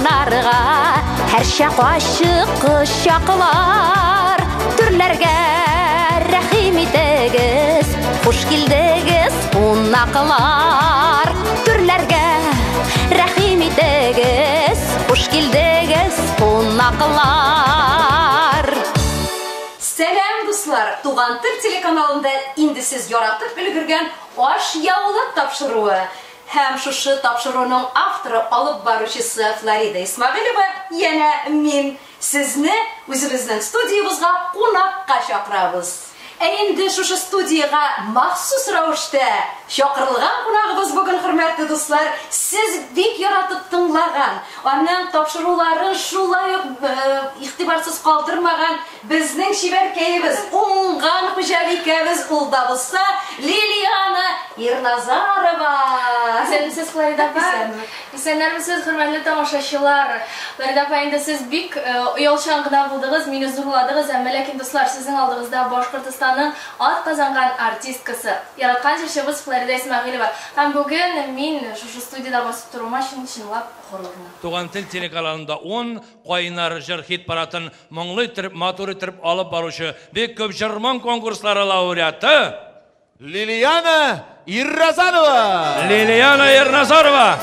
Туганнарга һәрчак ачык кочаклар. Түрләргә рәхим итегез, хуш килдегез, кунаклар. Түрләргә рәхим итегез, хуш килдегез, кунаклар. Сәлам, дуслар! Туган тел телеканалында инде сез яратып өлгергән Аш яулык тапшыруы. Һәм шушы тапшыруның авторы, алып баручысы Флорида Исмәгыйлева, янә мин, сезне үзебезнең студиябызга кунакка чакырабыз. Ә инде шушы студиягә махсус рәвештә чакырылган кунагыбыз бүген, хөрмәтле дуслар, сез бик яратып тыңлаган, аның тапшыруларын шулай ук игътибарсыз калдырмаган Безнең чибәркәебез, уңган хуҗабикәбез ул да булса Лилиана Ирназарова! Исәнмесез, Флорида апа. Исәнме. Исәннәрмесез, хөрмәтле тамашачылар. Флорида апа, инде сез бик оялчан гына булдыгыз, мине зурладыгыз, әмма ләкин, дуслар, сезнең алдыгызда Башкортостанның атказанган артисткасы, яраткан җырчыбыз Флорида Исмәгыйлева. Һәм бүген мин шушы студиядә басып торуыма чын-чынлап горурланам. Туган тел телеканалында ун Кайнар җыр хит-парадын моңлы иттереп, матур иттереп алып баручы, бик күп җыр-моң конкурслары лауреаты. Лилиана Ирразанова! Лилиана Ирназарова!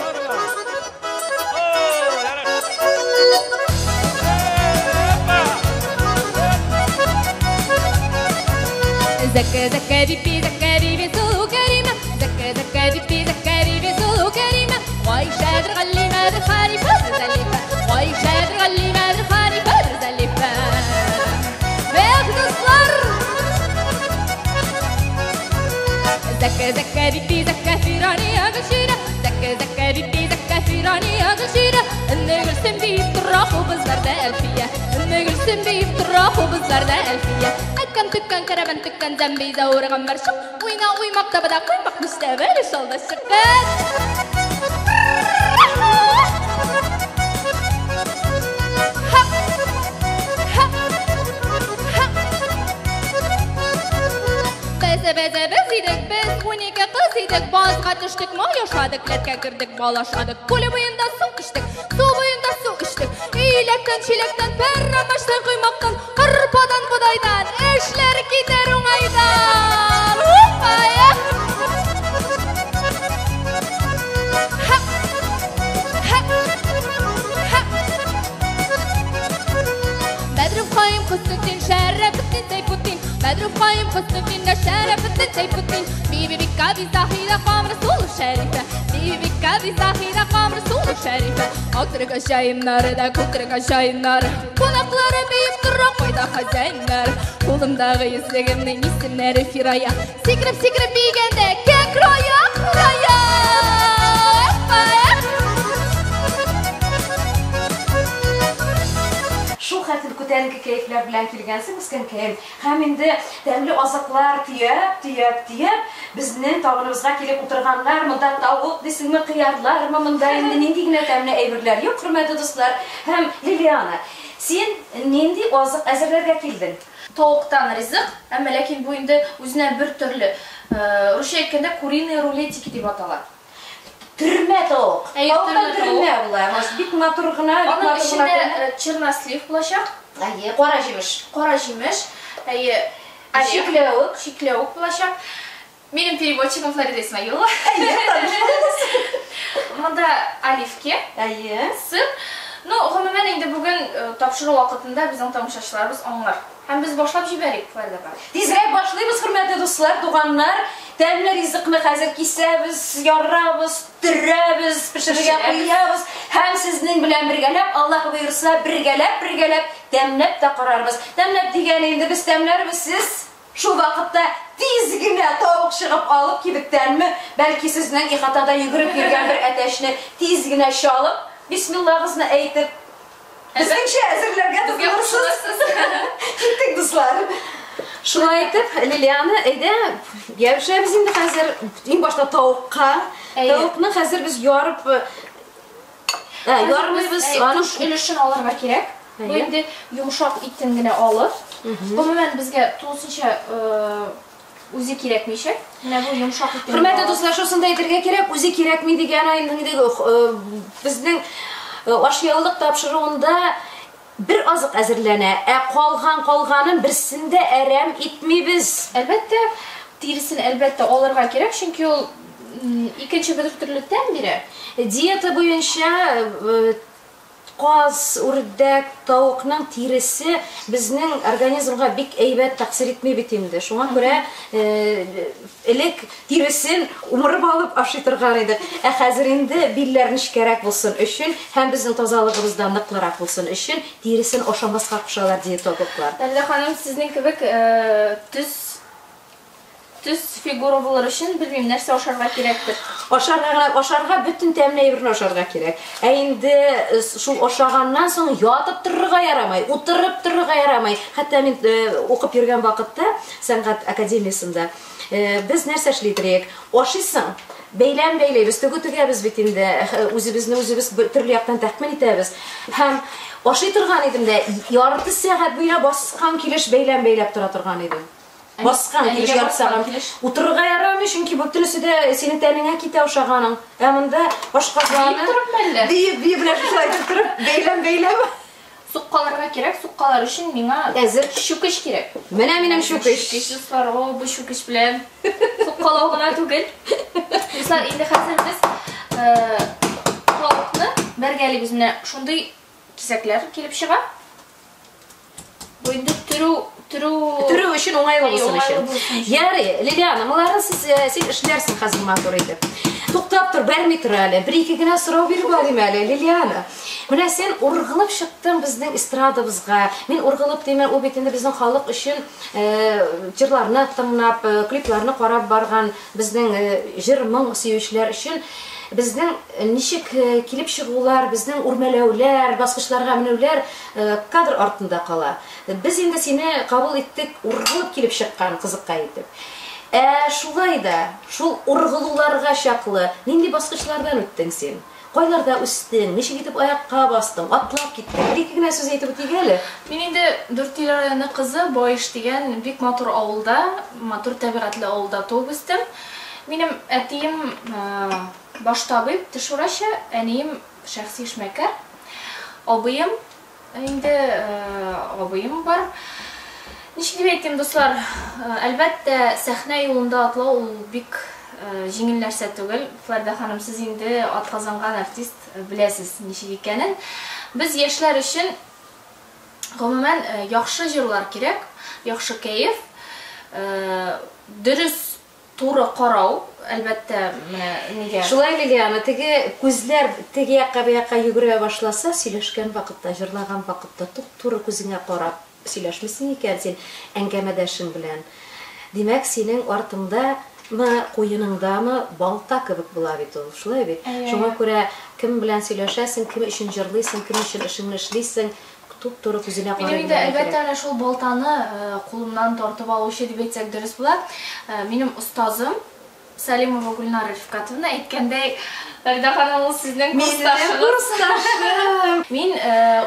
Зәкә зәкә бипи зәкә биби сылу кәримә Зәкә зәкә бипи зәкә биби сылу кәримә Гайшәдер Галимәдер Ханифәдер Зәлифә Гайшәдер Галимәдер Ханифәдер Зәлифә Эх, дуслар! Зәкә зәкә бипи зәкә фирания гөлширә Зәкә зәкә бипи зәкә фирания гөлширә Өнне гөлсем диеп тора кубызларда Әлфия Өнне гөлсем диеп тора кубызларда Әлфия Кайткан төккән кәрәбән төккән зәмби зәвыр гамбарчык Уйна уймак табада коймак нишләп әле шалда чыккан Без без идек, без 12 кыз идек, базга төштек, май ашадык, ләткә кердек, бал ашадык, күле буенда су эчтек, су буенда су эчтек, иләктән, чиләктән, пәрәмәчтән, коймактан, кырпадан, бодайдан, эшләр китәр уңайдан. Опа, Бәдрүф Хаим Хөснетдин Шәрәфетдин Сәйфетдин Бәдрүф Хаим Хөснетдин Шәрәфетдин Сәйфетдин Биби Бикка Бизахида Камыр Сулу Шәрифә Биби Бикка Бизахида Камыр Сулу Шәрифә Актрыга җаеннары да күкрәгә җаеннары Кунаклары биеп тора кайда хозяиннар Кулымдагы йөзлегемнең исемнәре Фирая Сикереп-сикереп биегәндә кәкрая края Шул хәтле күтәренке кәефләр белән килгәнсең, үскәнкәем. Һәм инде тәмле азыклар төяп, төяп, төяп, безнең табыныбызга килеп утырганнар. Монда тавык дисеңме, кыярлармы, монда инде нинди генә тәмле әйберләр юк, хөрмәтле дуслар. Һәм, Лилиана, син нинди азык әзерләргә килдең? Тавыктан ризык, әмма ләкин бу инде үзенә бер төрле. Русча әйткәндә, куриные рулетики дип атала. Төрмә тавык. Әйе, Тавыктан төрмә тавык. төрмә була. Бик матур гына, бик Аның матур гына эчендә күренә. чернослив булачак. Әйе, кара җимеш. Кара җимеш. Әйе, орех. Чикләвек. Чикләвек булачак. Минем переводчигым Флорида Исмаилова. Әйе, таныш булыгыз. Монда оливки. Әйе. Сыр. Ну, гомумән, инде бүген тапшыру вакытында безнең тамашачыларыбыз аңлар. Һәм без башлап җибәрик, Флорида апа. Тизрәк башлыйбыз, хөрмәтле дуслар, туганнар. Тәмле ризыкны хәзер кисәбез, ярабыз, төрәбез, пешерергә куябыз. Һәм сезнең белән бергәләп, Аллаһ боерса, бергәләп-бергәләп тәмләп тә карарбыз. Тәмләп дигән инде без тәмләрбез, сез шул вакытта тиз генә тавык чыгып алып кибеттәнме, бәлки сезнең ихатада йөгереп йөргән бер әтәчне тиз генә чалып, бисмиллагызны әйтеп, безнеңчә әзерләргә тотынырсыз. Киттек, дуслар. Шулай итеп, Лилиана, әйдә, ябышабыз инде хәзер иң башта тавыкка. Тавыкны хәзер без ярып, ярмыйбыз, аның түш өлешен алырга кирәк. Бу инде йомшак итен генә алып. Гомумән, безгә тулысынча үзе кирәкмичә. Менә бу йомшак итен. Хөрмәтле дуслар, шусын да әйтергә кирәк, үзе кирәкми дигән инде безнең Ашъяулык тапшыруында бер азык әзерләнә, ә калган калганын берсен дә әрәм итмибез. Әлбәттә, тиресен әлбәттә алырга кирәк, чөнки ул икенче бер төрле тәм бирә. Диета буенча каз, үрдәк, тавыкның тиресе безнең организмга бик әйбәт тәэсир итми бит инде. Шуңа күрә элек тиресен умырып алып ашый торган идек. Ә хәзер инде билләр нечкәрәк булсын өчен һәм безнең тазалыгыбыз да ныклырак булсын өчен тиресен ашамаска кушалар диетологлар. Фәридә ханым, сезнең кебек төз төз фигура булыр өчен, белмим, нәрсә ашарга кирәктер. Ашарга гына, ашарга бөтен тәмле әйберне ашарга кирәк. Ә инде шул ашаганнан соң ятып торырга ярамый, утырып торырга ярамый. Хәтта мин укып йөргән вакытта сәнгать академиясендә без нәрсә эшли идек? Ашыйсың, бәйләм бәйләйбез, тегү тегәбез бит инде, үзебезне үзебез төрле яктан тәэмин итәбез. Һәм ашый торган идем дә, ярты сәгать буена баскан килеш бәйләм бәйләп тора торган идем. Баскан килеш ярты сәгать. Утырырга ярамый, чөнки бөтенесе дә синең тәнеңә китә ашаганың. Ә монда ашказаны Биеп торып мәллә? Биеп, биеп менә шулай итеп торып, бәйләм бәйләм. Суккаларга кирәк, суккалар өчен миңа әзер чүкеч кирәк. Менә минем чүкеч. Чүкеч, дуслар, о, бу чүкеч белән суккалау гына түгел. Дуслар, инде хәзер без тавыкны бәргәлибез. Менә шундый кисәкләр килеп чыга. Бу инде төрү төрү Төрү өчен уңайлы булсын өчен. Ярый, Лилиана, монларын сез син эшләрсең хәзер матур итеп. Туктап тор, бәрми тор әле. Бер-ике генә сорау биреп алыйм әле, Лилиана. Менә син ургылып чыктың безнең эстрадабызга. Мин ургылып димән, ул бит инде безнең халык өчен җырларны тыңлап, клипларны карап барган безнең җыр-моң сөючеләр өчен безнең ничек килеп чыгулар, безнең үрмәләүләр, баскычларга менүләр кадр артында кала. Без инде сине кабул иттек, ургылып килеп чыккан кызыкка итеп. Ә шулай да, шул ургылуларга чаклы нинди баскычлардан үттең син? Кайларда үстең, ничек итеп аякка бастың, атлап киттең? Бер-ике генә сүз әйтеп үтик әле. Мин инде Дүртөйле районы кызы, Баеш дигән бик матур авылда, матур табигатьле авылда туып үстем. Минем әтием баш табиб, теш врачы, әнием шәхси эшмәкәр. Абыем инде абыем бар. Ничек дип әйтим, дуслар, әлбәттә, сәхнә юлында атлау ул бик җиңел нәрсә түгел. Флорида ханым, сез инде атказанган артист, беләсез ничек икәнен. Без яшьләр өчен гомумән яхшы җырлар кирәк, яхшы кәеф, дөрес туры карау, әлбәттә, менә нигә. Шулай, Лилиана, теге күзләр теге якка бу якка йөгерә башласа, сөйләшкән вакытта, җырлаган вакытта туп-туры күзеңә карап сөйләшмисең икән син әңгәмәдәшең белән. Димәк, синең артыңдамы, куеныңдамы балта кебек була бит ул. Шулай бит? Шуңа күрә кем белән сөйләшәсең, кем өчен җырлыйсың, кем өчен эшеңне эшлисең, туп-туры күзенә карый. Минем инде әлбәттә әнә шул балтаны кулымнан тартып алучы дип әйтсәк дөрес була. Минем остазым Салимова Гульнара Рифкатовна әйткәндәй, Фәридә ханым, ул сезнең курсташыгыз. Мин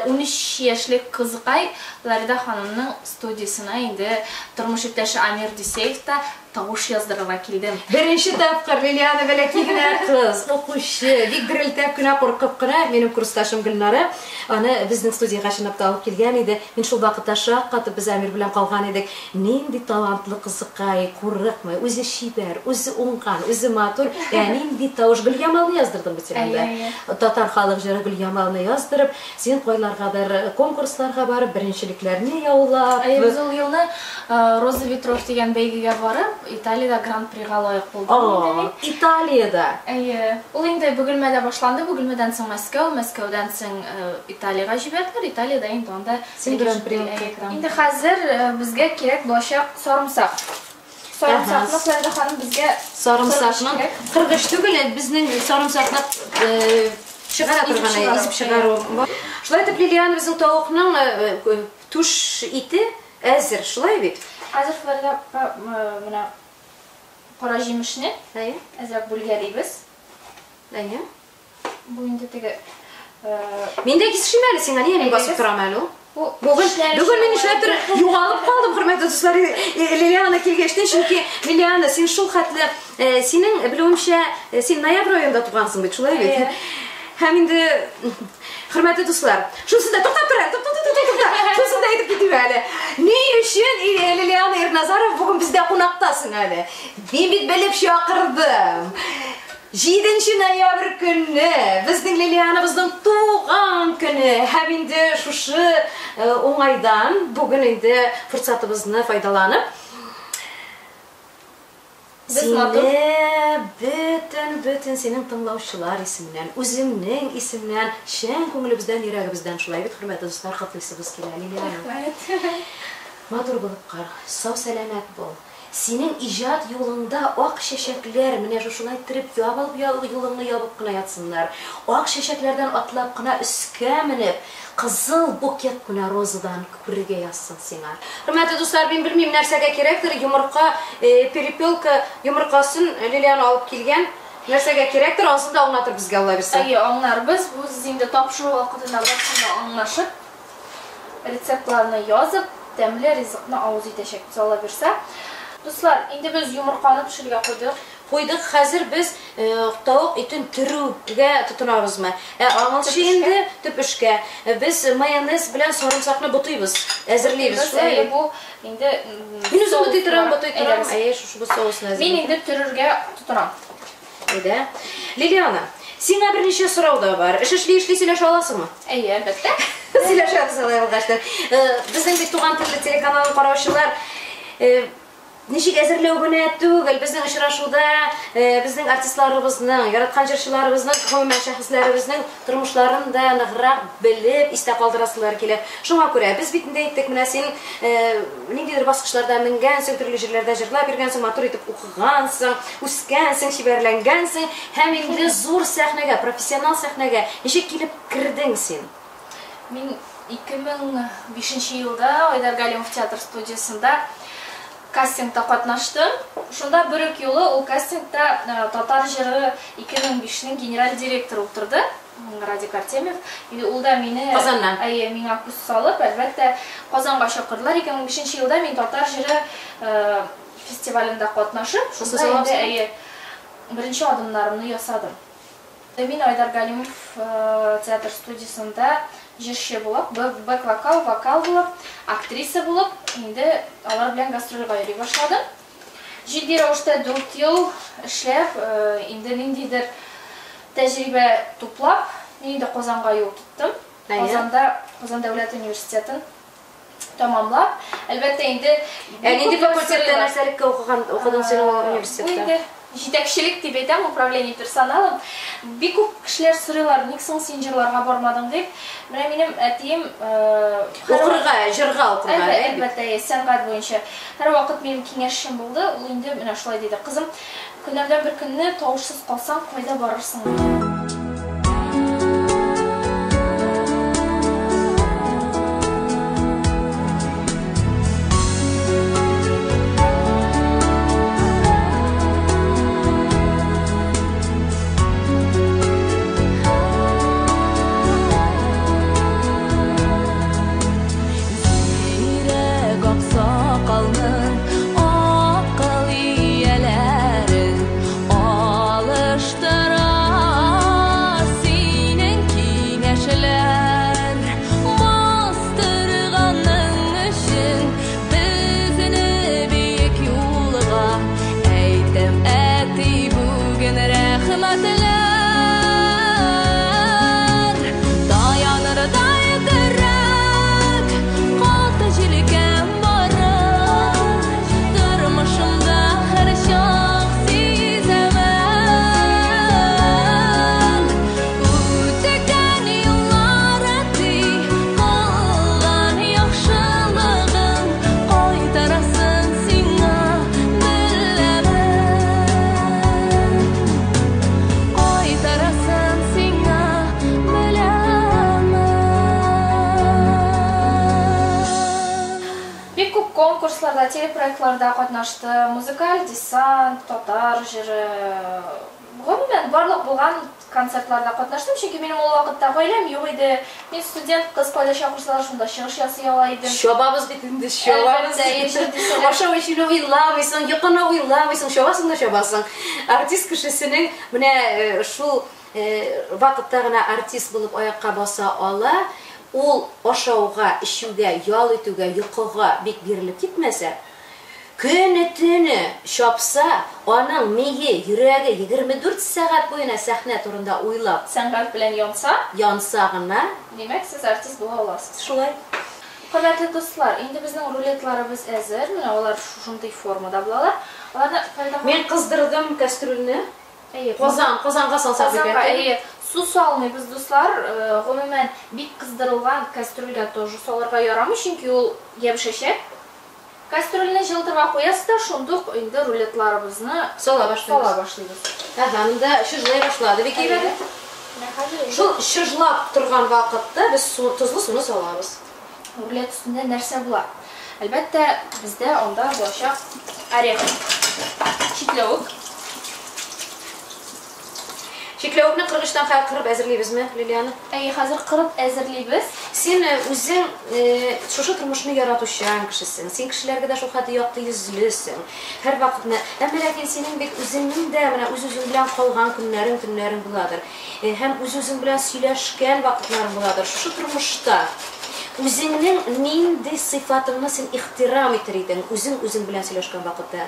13 яшьлек кызыкай Флорида ханымның студиясенә инде тормыш иптәше Амир Дюсеев та тавыш яздырырга килдем. Беренче тапкыр Лилиана бәләкәй генә кыз, укучы, бик дерелтәп кенә, куркып кына, минем курсташым Гөлнара аны безнең студиягә чынлап та алып килгән иде. Мин шул вакытта шаккатып без Амир белән калган идек. Нинди талантлы кызыкай, курыкмый, үзе чибәр, үзе уңган, үзе матур. Ә нинди тавыш! Гөльямалны яздырдым бит син анда. Татар халык җыры Гөльямалны яздырып, син кайларгадыр конкурсларга барып, беренчелекләрне яулап. Әйе, без ул елны Роза Ветров дигән бәйгегә барып, Италиядә гран-прига лаек булдым инде мин. Италиядә? Әйе. Ул инде Бөгелмәдә башланды, Бөгелмәдән соң Мәскәү, Мәскәүдән соң Италиягә җибәрделәр, Италиядә инде анда Син гран-при алып кайттың. Инде хәзер безгә кирәк булачак сарымсак. Сарымсакны Флорида ханым безгә Сарымсакны кыргыч түгел, безнең сарымсакны чыгара торган, изеп чыгару. Шулай итеп, Лилиана, безнең тавыкның түш ите әзер, шулай бит? Хәзер Флорида менә кара җимешне әзрәк бүлгәлибез. Әйе. Бу инде теге Мин дә кисешим әле сиңа, нигә мин басып торам әле ул? Бүген, бүген мин нишләптер югалып калдым, хөрмәтле дуслар, Лилиана килгәчтен, чөнки Лилиана, син шул хәтле, синең белүемчә, син ноябрь аенда тугансың бит, шулай бит? Һәм инде Хөрмәтле дуслар, шунысын да туктап тор әле, тукта, тукта, тукта, тукта. Шунысын да әйтеп китим әле. Ни өчен Лилиана Ирназарова бүген бездә кунакта соң әле? Мин бит белеп чакырдым. 7 ноябрь көнне безнең Лилианабызның туган көне һәм инде шушы уңайдан бүген инде форсатыбызны файдаланып сине бөтен бөтен синең тыңлаучылар исеменнән, үземнең исемнән, чын күңелебездән, йөрәгебездән шулай бит, хөрмәтле дуслар, котлыйсыбыз килә, Лилиана. Рәхмәт. Матур булып кал, сау-сәламәт бул. Синең иҗат юлыңда ак чәчәкләр менә шушылай иттереп ябылып юлыңны ябып кына ятсыннар. Ак чәчәкләрдән атлап кына өскә менеп, кызыл букет кенә розадан күрергә язсын сиңа. Хөрмәтле дуслар, мин белмим нәрсәгә кирәктер, йомырка, перепелка йомыркасын Лилиана алып килгән. Нәрсәгә кирәктер, анысын да аңлатыр безгә, Алла бирсә. Әйе, аңларбыз. Без инде тапшыру вакытында барысын да аңлашып, рецептларны язып, тәмле ризыкны авыз итәчәкбез, Алла бирсә. Дуслар, инде без йомырканы пешерергә куйдык. Куйдык, хәзер без тавык итен төрүгә тотынабызмы? Ә аңылчы инде төп эшкә. Без майонез белән сарымсакны бутыйбыз, әзерлибез. Шулай бу инде. Мин үзем бутый торам, бутый торам. Әйе, шушы бу соусны әзерлим. Мин инде төрергә тотынам. Әйдә. Лилиана, сиңа берничә сорау да бар. Эш эшли-эшли сөйләшә аласыңмы? Әйе, әлбәттә. Сөйләшәбез алай булгач. Безнең бит Туган телле телеканалын караучылар ничек әзерләү генә түгел, безнең очрашуда безнең артистларыбызның, яраткан җырчыларыбызның, гомумән шәхесләребезнең тормышларын да ныграк белеп, истә калдырасылар килә. Шуңа күрә без бит инде әйттек, менә син ниндидер баскычларда менгәнсең, төрле җирләрдә җырлап йөргәнсең, матур итеп укыгансың, үскәнсең, чибәрләнгәнсең һәм инде зур сәхнәгә, профессионал сәхнәгә ничек килеп кердең син? Мин 2005 елда Айдар Галимов театр студиясендә кастингта катнаштым. Шунда бер үк юлы ул кастингта Татар җыры 2005-нең генераль директоры утырды, Радик Артемьев. Инде ул да мине Казаннан. Әйе, миңа күз салып, әлбәттә, Казанга чакырдылар. 2005 елда мин Татар җыры фестивалендә катнашып, шунда инде әйе, беренче адымнарымны ясадым. Мин Айдар Галимов театр студиясендә җырчы булып, бэк-вокал, вокал булып, актриса булып, инде алар белән гастрольгә йөри башладым. Җитди рәвештә 4 ел эшләп, инде ниндидер тәҗрибә туплап, мин инде Казанга юл тоттым. Казанда Казан дәүләт университетын тамамлап, әлбәттә инде. Ә нинди факультетта нәрсәлеккә укыган, укыдың син ул университетта? Бу инде җитәкчелек дип әйтәм, управление персоналом. Бик күп кешеләр сорыйлар, ник соң син җырларга бармадың дип. Менә минем әтием укырга, җырга укырга, әлбәттә, сәнгать буенча. Һәрвакыт минем киңәшчем булды, ул инде менә шулай диде. Кызым, көннәрдән бер көнне тавышсыз калсаң, кайда барырсың? Зирәк аксакалның акыл ияләрен алыштыра синең киңәшләр. Бастырганың өчен безне бөек юлга, әйтәм, әти, бүген рәхмәтләр. Таянырдай терәк, каты җилкәм барын, тормышымда һәрчак сизәмен. Үткән юллар, әти, кылган яхшылыгың кайтарасын сиңа беләмен. Кайтарасын сиңа беләмен. Бик күп конкурсларда, телепроектларда катнашты. Музыкаль десант, татар җыры, гомумән барлык булган концертларда катнаштым, чөнки минем ул вакытта гаиләм юк иде. Мин студент кыз, кайда чакырсалар, шунда чыгыш ясый ала идем. Чабабыз бит инде, чабабыз. Әлбәттә, яшәр дисәләр. Ашау эчүне уйламыйсың, йокыны уйламыйсың, чабасың да чабасың. Артист кешесенең менә шул вакытта гына артист булып аякка баса ала. Ул ашауга, эчүгә, ял итүгә, йокыга бик бирелеп китмәсә, көне-төне чапса, аның мие, йөрәге 24 сәгать буена сәхнә турында уйлап, сәнгать белән янса, янса гына, димәк, сез артист була аласыз. Шулай. Хөрмәтле дуслар, инде безнең рулетларыбыз әзер. Менә алар шушындый формада булалар. Аларны Фәридә Мин кыздырдым кастрюльне. Әйе, Казан, казанга салсак Казанга, бит. әйе. Су салмыйбыз, дуслар. Гомумән, бик кыздырылган кастрюльгә тоже салырга ярамый, чөнки ул ябышәчәк. Кастрюльне җылытырга куясыз да, шундук инде рулетларыбызны сала башлыйбыз. Сала башлыйбыз. Ага, монда чыжлай башлады бик әйбәт. Менә хәзер инде Шул чыжлап торган вакытта без су, тозлы суны салабыз. Рулет өстендә нәрсә була? Әлбәттә, бездә анда булачак орех. Чикләвек. Чикләвекне кыргычтан кырып әзерлибезме, Лилиана? Әйе, хәзер кырып әзерлибез. Син үзең шушы тормышны яратучан кешесең. Син кешеләргә дә шул хәтле якты йөзлесең. Һәр вакытны. Әмма ләкин синең бит үзеңнең дә менә үз-үзең белән калган көннәрең, төннәрең буладыр. Һәм үз-үзең белән сөйләшкән вакытларың буладыр. Шушы тормышта үзеңнең нинди сыйфатыңны син ихтирам итер идең, үзең-үзең белән сөйләшкән вакытта?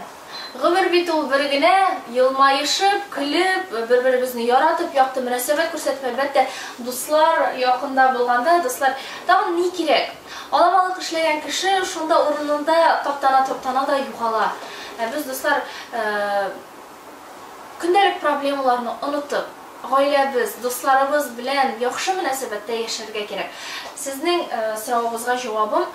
Гомер бит ул бер генә, елмаешып, көлеп, бер-беребезне яратып, якты мөнәсәбәт күрсәтеп, әлбәттә, дуслар якында булганда, дуслар, тагын ни кирәк? Аламалык эшләгән кеше шунда урынында таптана-таптана да югала. Ә без, дуслар, көндәлек проблемаларны онытып, гаиләбез, дусларыбыз белән яхшы мөнәсәбәттә яшәргә кирәк. Сезнең соравыгызга җавабым,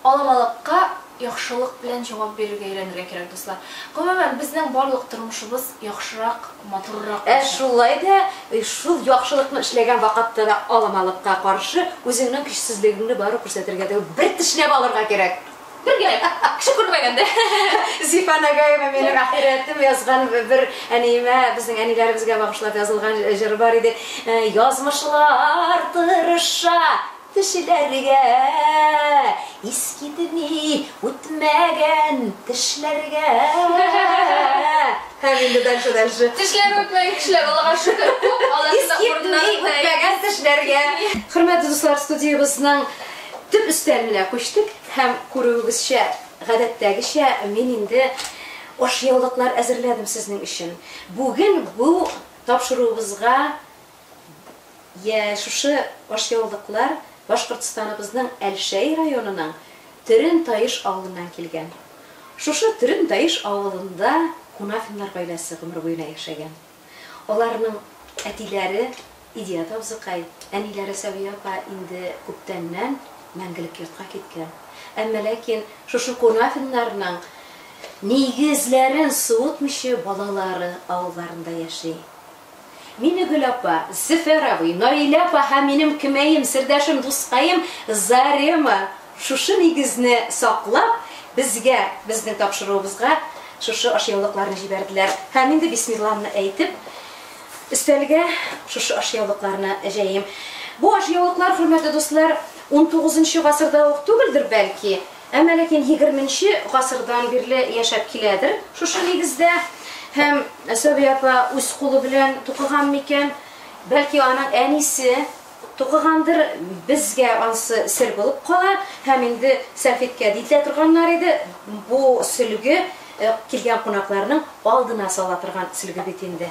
аламалыкка яхшылык белән җавап бирергә өйрәнергә кирәк, дуслар. Гомумән, безнең барлык тормышыбыз яхшырак, матуррак Ә булачак. шулай да шул яхшылыкны эшләгән вакытта да аламалыкка каршы үзеңнең көчсезлегеңне барып күрсәтергә түгел, бер тешләп алырга кирәк. Бер генә, кеше күрмәгәндә. Зифа Нагаева минем ахирәтем язган бер әниемә, безнең әниләребезгә багышлап язылган җыр бар иде. Язмышлар тырыша тешләргә, искитми үтмәгән тешләргә. Һәм инде дальше, дальше. Тешләр үтмәгән кешеләр, Аллага шөкер, күп, аларның да Искитми урыннары да үтмәгән тешләргә. Хөрмәтле дуслар, студиябезнең төп өстәленә күчтек һәм күрүегезчә, гадәттәгечә мин инде ашъяулыклар әзерләдем сезнең өчен. Бүген бу тапшыруыбызга я шушы ашъяулыклар Башкортстаныбызның Әлшәй районының Төрен Таиш авылыннан килгән. Шушы Төрен Таиш авылында Кунафиннар гаиләсе гомер буена яшәгән. Аларның әтиләре Идият абзыкай, әниләре Сәвия апа инде күптәннән мәңгелек йортка киткән. Әмма ләкин шушы Кунафиннарның нигезләрен суытмыйча балалары авылларында яши. Мине Гөл апа, Зөфәр абый, Наилә апа һәм минем кемәем, сердәшем, дускаем Зарема шушы нигезне саклап, безгә, безнең тапшыруыбызга шушы ашъяулыкларны җибәрделәр. Һәм инде бисмилланы әйтеп, өстәлгә шушы ашъяулыкларны җәем. Бу ашъяулыклар, хөрмәтле дуслар, 19 гасырда ук түгелдер бәлки, әмма ләкин 20 гасырдан бирле яшәп киләдер шушы нигездә. Һәм Сәвия апа үз кулы белән тукыган микән? Бәлки аның әнисе тукыгандыр, безгә ансы сер булып кала. Һәм инде сәлфиткә диелә торганнар иде. Бу сөлге килгән кунакларның алдына сала торган сөлге бит инде.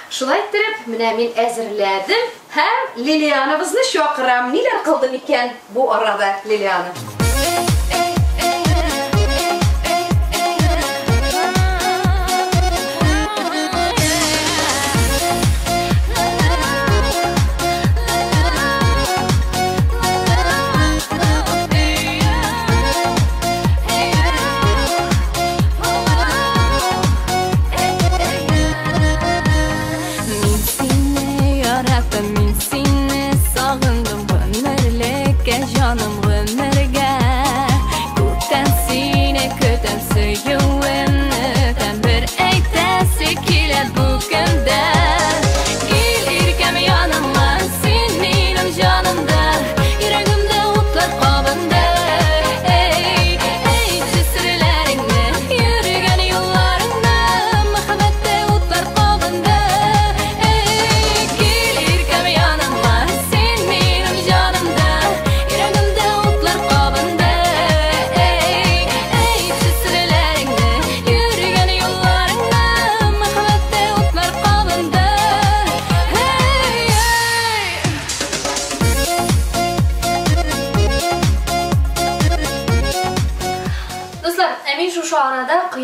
Шулай иттереп, менә мин әзерләдем һәм Лилианабызны чакырам. Ниләр кылды микән бу арада Лилиана? Мин сине яраттым, мин сине сагындым, гомерлеккә җаным, гомергә.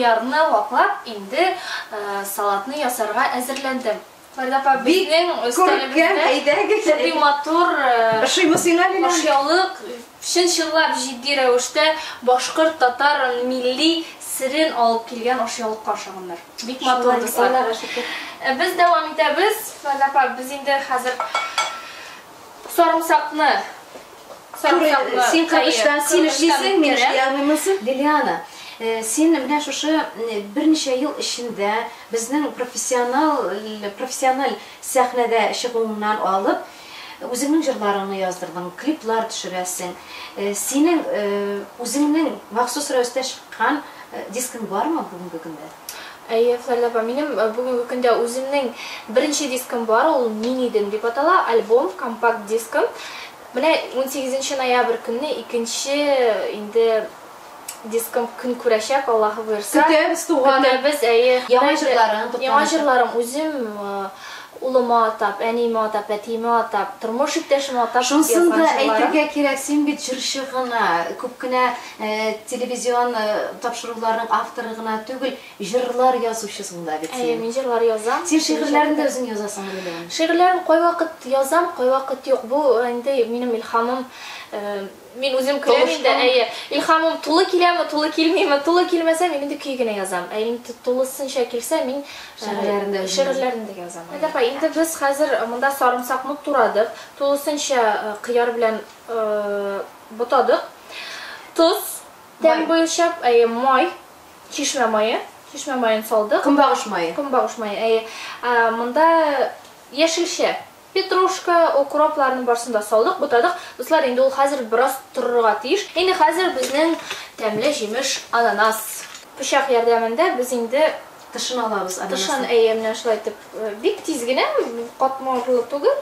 Кыярны ваклап, инде салатны ясарга әзерләндем. Флорида апа, безнең өстәлебездә шундый матур ошыймы сиңа, Лилия? Ашъяулык, чын-чынлап җитди рәвештә башкорт, татар милли серен алып килгән ашъяулыкка ошаганнар. Бик матур, дуслар. Аллага шөкер. Без дәвам итәбез. Флорида апа, без инде хәзер сарымсакны Син кыргыштан син эшлисең, мин эшли алмыйммы? Лилиана, син менә шушы берничә ел эчендә безнең профессиональ сәхнәдә чыгуыңнан алып, үзеңнең җырларыңны яздырдың, клиплар төшерәсең. Синең үзеңнең махсус рәвештә чыккан дискың бармы бүгенге көндә? Әйе, Флорида апа, минем бүгенге көндә үземнең беренче дискым бар, ул Мин идем дип атала, альбом, компакт дискым. Менә 18 ноябрь көнне икенче инде дискым көн күрәчәк, Аллаһы боерса. Көтәбез, туганым. Көтәбез, әйе. Яңа җырларың тупланачак. Яңа җырларым үзем улыма атап, әниемә атап, әтиемә атап, тормыш иптәшемә атап Шунысын да әйтергә кирәк, син бит җырчы гына, күп кенә телевизион тапшыруларның авторы гына түгел, җырлар язучысың да бит син. Әйе, мин җырлар язам. Син шигырьләрен дә үзең язасың, Лилия? Шигырьләрен кайвакыт язам, кайвакыт юк. Бу инде минем илһамым, мин үзем көләм инде, әйе. Илһамым тулы киләме, тулы килмиме? Тулы килмәсә, мин инде көй генә язам. Ә инде тулысынча килсә, мин шигырьләрен дә шигырьләрен дә язам. Апа, инде без хәзер монда сарымсакны турадык, тулысынча кыяр белән ботадык. Тоз, тәм буенча, әйе, май, чишмә мае, чишмә маен салдык. Көнбагыш мае. Көнбагыш мае, әйе. Монда яшелчә, петрушка, укропларның барысын да салдык, бутадык. Дуслар, инде ул хәзер бераз торырга тиеш. Инде хәзер безнең тәмле җимеш ананас. Пычак ярдәмендә без инде тышын алабыз ананасны. Тышын, әйе, менә шулай итеп, бик тиз генә, катмарлы түгел,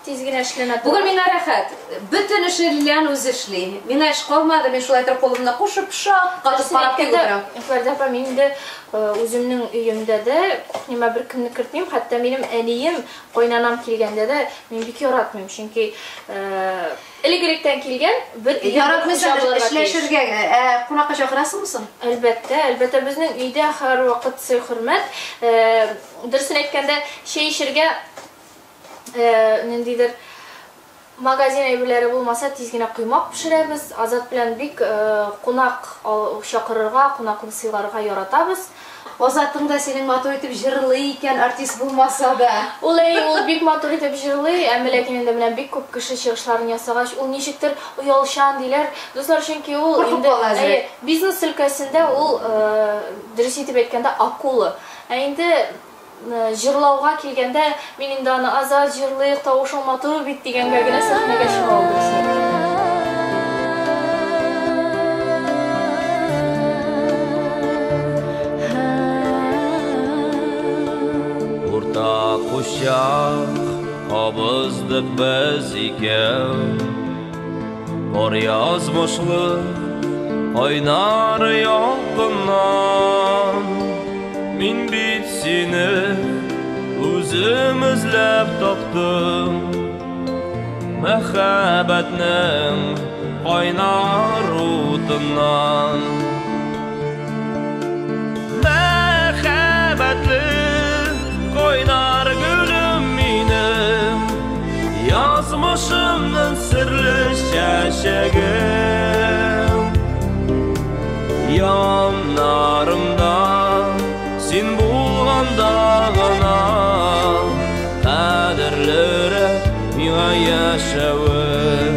тиз генә эшләнә. Бүген миңа рәхәт. Бөтен эшне Лилиана үзе эшли. Миңа эш калмады, мин шулай итеп кулымны кушып, шак катып карап тик утырам. Флорида апа, мин инде үземнең өемдә дә кухняма бер кемне кертмим, хәтта минем әнием, кайнанам килгәндә дә мин бик яратмыйм, чөнки элек-электән килгән бер өйдә Яратмыйсың хуҗа булырга тиеш. эшләшергә, кунакка чакырасыңмы соң? Әлбәттә, әлбәттә, безнең өйдә һәрвакыт сый-хөрмәт. Дөресен әйткәндә, чәй эчергә ниндидер магазин әйберләре булмаса, тиз генә коймак пешерәбез. Азат белән бик кунак чакырырга, кунакны сыйларга яратабыз. Азатың да синең матур итеп җырлый икән, артист булмаса да. Ул, әй, ул бик матур итеп җырлый, әмма ләкин инде менә бик күп кеше чыгышларын ясагач, ул ничектер оялчан диләр. Дуслар, чөнки ул Куркып инде, кала әзрәк. әйе, бизнес өлкәсендә ул, дөрес итеп әйткәндә, акула. Ә инде җырлауга килгәндә, мин инде аны Азат җырлыйк, тавышың матур бит дигәнгә генә сәхнәгә чыга ул, дөресен әйткәндә. Уртак учак кабыздык без икәү, Бар язмышлы кайнар ялкыннан. Мин бит сине үзем эзләп таптым, Мәхәббәтнең кайнар утыннан. Мәхәббәтле кайнар гөлем минем, Язмышымның серле чәчәгем. Яннарымда син булганда гына кадерлерәк миңа яшәвем.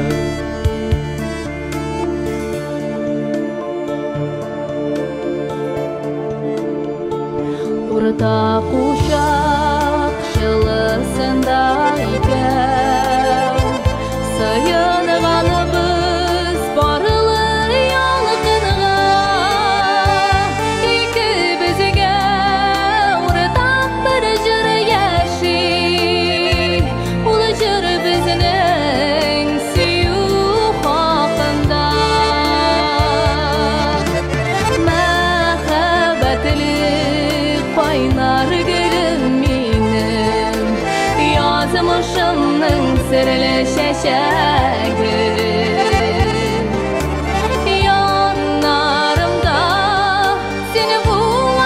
Уртак учак җылысында икәү, сыенганыбыз барлы ялкынга. Икебезгә уртак бер җыр яши, ул җыр безнең сөю хакында. Мәхәббәтле кайнар гөлем минем, язмышымның серле чәчәге. Яннарымда син булганда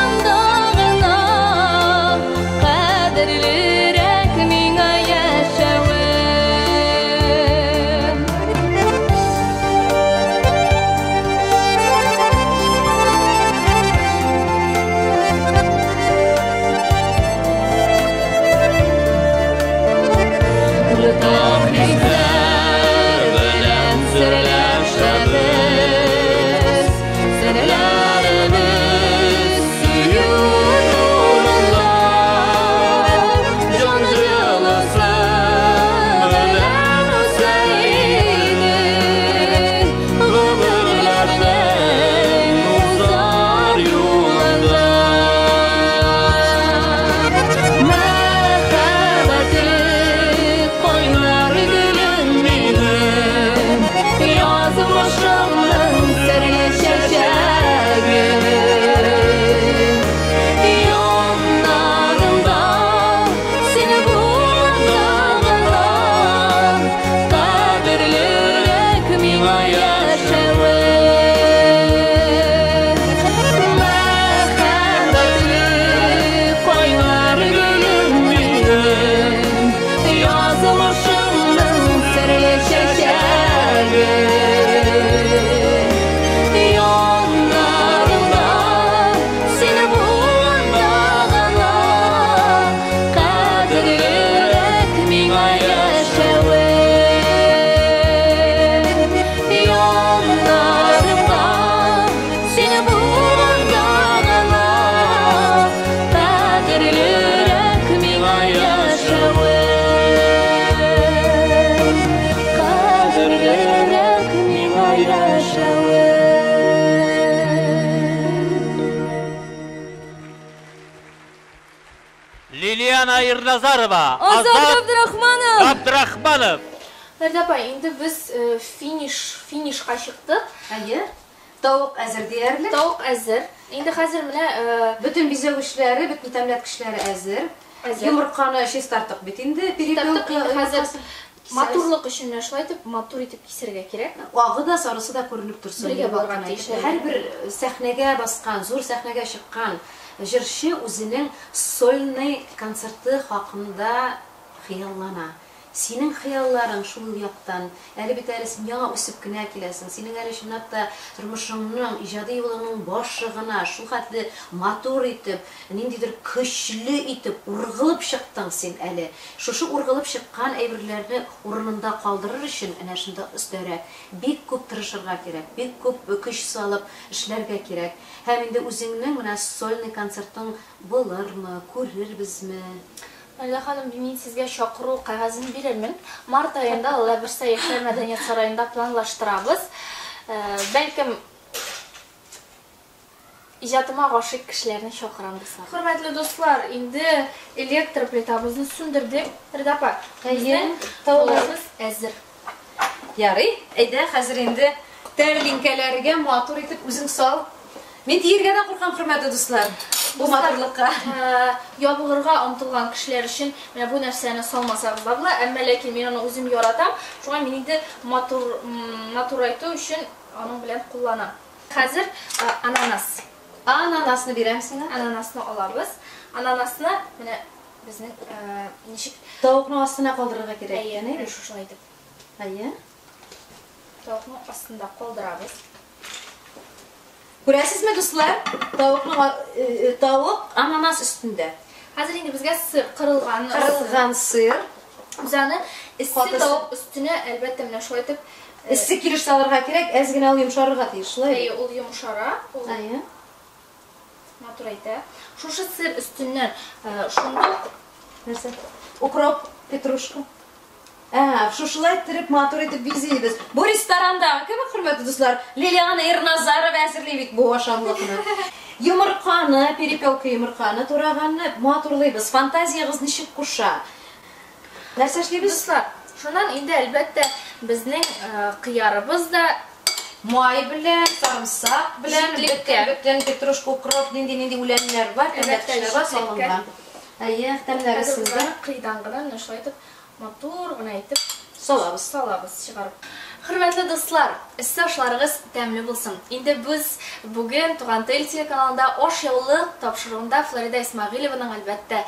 Лилиана Ирназарова, Азат Азат Габдрахманов. Габдрахманов. Фәридә апа, инде без финиш, финишка чыктык. Әйе. Тавык әзер диярлек. Тавык әзер. Инде хәзер менә Бөтен бизәгечләре, бөтен тәмләткечләре әзер. Әзер. Йомырканы чистарттык бит инде. Чистарттык, инде хәзер йомыркасын. матурлык өчен менә шулай итеп, матур итеп кисәргә кирәк. Агы да, сарысы да күренеп торсын. Бергә барган тиеш. Һәрбер сәхнәгә баскан, зур сәхнәгә чыккан җырчы үзенең сольный концерты хакында хыяллана. Синең хыялларың шул яктан. Әле бит әле син яңа үсеп кенә киләсең. Синең әле чынлап та тормышыңның, иҗади юлыңның башы гына шул хәтле матур итеп, ниндидер көчле итеп ургылып чыктың син әле. Шушы ургылып чыккан әйберләрне урынында калдырыр өчен әнә шунда өстәрәк бик күп тырышырга кирәк, бик күп көч салып эшләргә кирәк. Һәм инде үзеңнең менә сольный концертың булырмы, күрербезме? Наилә ханым, мин сезгә чакыру кәгазен бирермен. Март аенда Алла бирсә Яшьләр мәдәният сараенда планлаштырабыз. Бәлкем иҗатыма гашыйк кешеләрне чакырам дуслар. Хөрмәтле дуслар, инде электр плитабызны сүндердек. Фәридә апа, безнең тавыгыбыз әзер. Ярый, әйдә, хәзер инде тәлинкәләргә матур итеп үзең сал. Мин тиергә дә куркам, хөрмәтле дуслар. Бу матурлыкка. Ябыгырга омтылган кешеләр өчен менә бу нәрсәне салмасагыз да була, әмма ләкин мин аны үзем яратам. Шуңа мин инде матур матурайту өчен аның белән кулланам. Хәзер ананас. Ананасны бирәм сиңа. Ананасны алабыз. Ананасны менә безнең ничек тавыкның астына калдырырга кирәк. Әйе, менә шушылай итеп. Әйе. Тавыкның астында калдырабыз. Күрәсезме, дуслар? Тавыкның тавык ананас өстендә. Хәзер инде безгә сыр, кырылган Кырылган сыр. Без аны эссе тавык өстенә әлбәттә менә шулай итеп эссе килеш салырга кирәк, әз генә ул йомшарырга тиеш, шулай? Әйе, ул йомшара. Әйе. Матур әйтә. Шушы сыр өстеннән шундук нәрсә? Укроп, петрушка. Шушылай иттереп, матур итеп бизибез. Бу ресторандагы кебек, хөрмәтле дуслар, Лилиана Ирназарова әзерли бит бу ашамлыкны. Йомырканы, перепелка йомырканы тураганны матурлыйбыз. Фантазиягыз ничек куша? Нәрсә эшлибез? Дуслар, шуннан инде әлбәттә безнең кыярыбыз да май белән, сарымсак белән, бөтен петрушка, укроп, нинди-нинди үләннәр бар, тәмләткечләр бар салынган. Әйе, тәмнәре сеңгән. Кыйдан гына менә шулай итеп матур гына итеп салабыз, салабыз чыгарып. Хөрмәтле дуслар, эссе ашларыгыз тәмле булсын. Инде без бүген Туган тел телеканалында Аш яулык тапшыруында Флорида Исмәгыйлеваның әлбәттә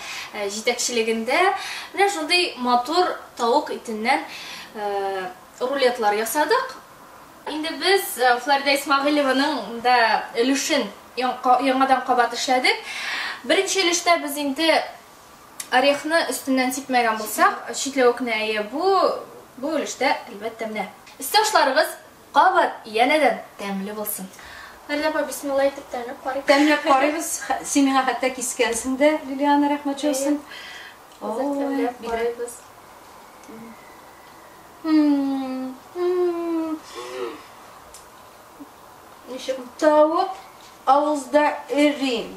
җитәкчелегендә менә шундый матур тавык итеннән рулетлар ясадык. Инде без Флорида Исмәгыйлеваның да өлешен яңадан кабат эшләдек. Беренче өлештә без инде орехны өстеннән сипмәгән булсак, читләвекне әйе, бу өлештә әлбәттә менә. Эссе ашларыгыз кабат янәдән тәмле булсын. Фәридә апа, бисмилла әйтеп тәмләп карыйк. Тәмләп карыйбыз. Син миңа хәтта кискәнсең дә, Лилиана, рәхмәт яусын. Тәмләп карыйбыз. Ничек тавык авызда эри.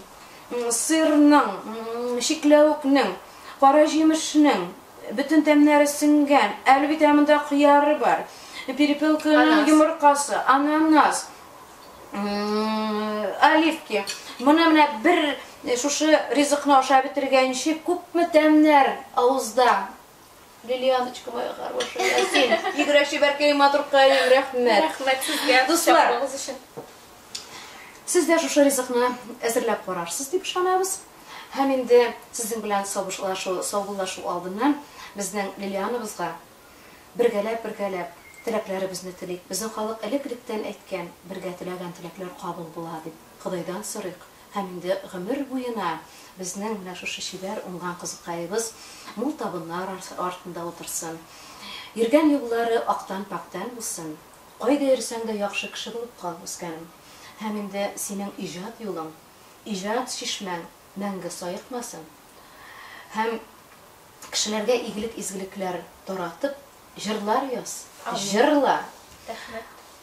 Сырның, чикләвекнең, кара җимешнең бөтен тәмнәре сеңгән. Әле бит монда кыяры бар. Перепелканың йомыркасы, ананас, оливки. Моны менә бер шушы ризыкны ашап бетергәнче күпме тәмнәр авызда. Лилианочка моя хорошая, син бигрәк чибәркәй, матуркай, рәхмәт. Рәхмәт сезгә. Дуслар, сез дә шушы ризыкны әзерләп карарсыз дип ышанабыз. Һәм инде сезнең белән саубуллашу алдыннан безнең Лилианабызга бергәләп-бергәләп теләкләребезне телик. Безнең халык элек-электән әйткән, бергә теләгән теләкләр кабул була дип Ходайдан сорыйк. Һәм инде гомер буена безнең менә шушы чибәр уңган кызыкаебыз мул табыннар артында утырсын. Йөргән юллары актан-пактан булсын. Кайда йөрсәң дә яхшы кеше булып кал, үскәнем. Һәм инде синең иҗат юлың, иҗат чишмәң мәңге саекмасын. Һәм кешеләргә игелек-изгелекләр таратып, җырлар яз, җырла.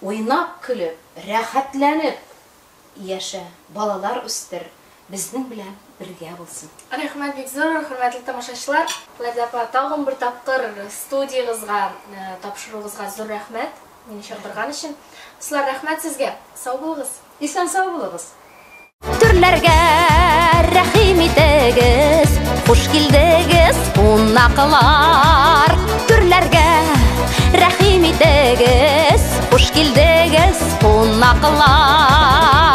Уйнап көлеп, рәхәтләнеп яшә, балалар үстер. безнең белән бергә булсын. Рәхмәт бик зур, хөрмәтле тамашачылар. Флорида апа, тагын бер тапкыр студиягызга, тапшыруыгызга зур рәхмәт, мине чакырган өчен. Дуслар, рәхмәт сезгә. Сау булыгыз. Исән сау булыгыз. Түрләргә рәхим итегез, хуш килдегез, кунаклар. Түрләргә рәхим итегез, хуш килдегез, кунаклар.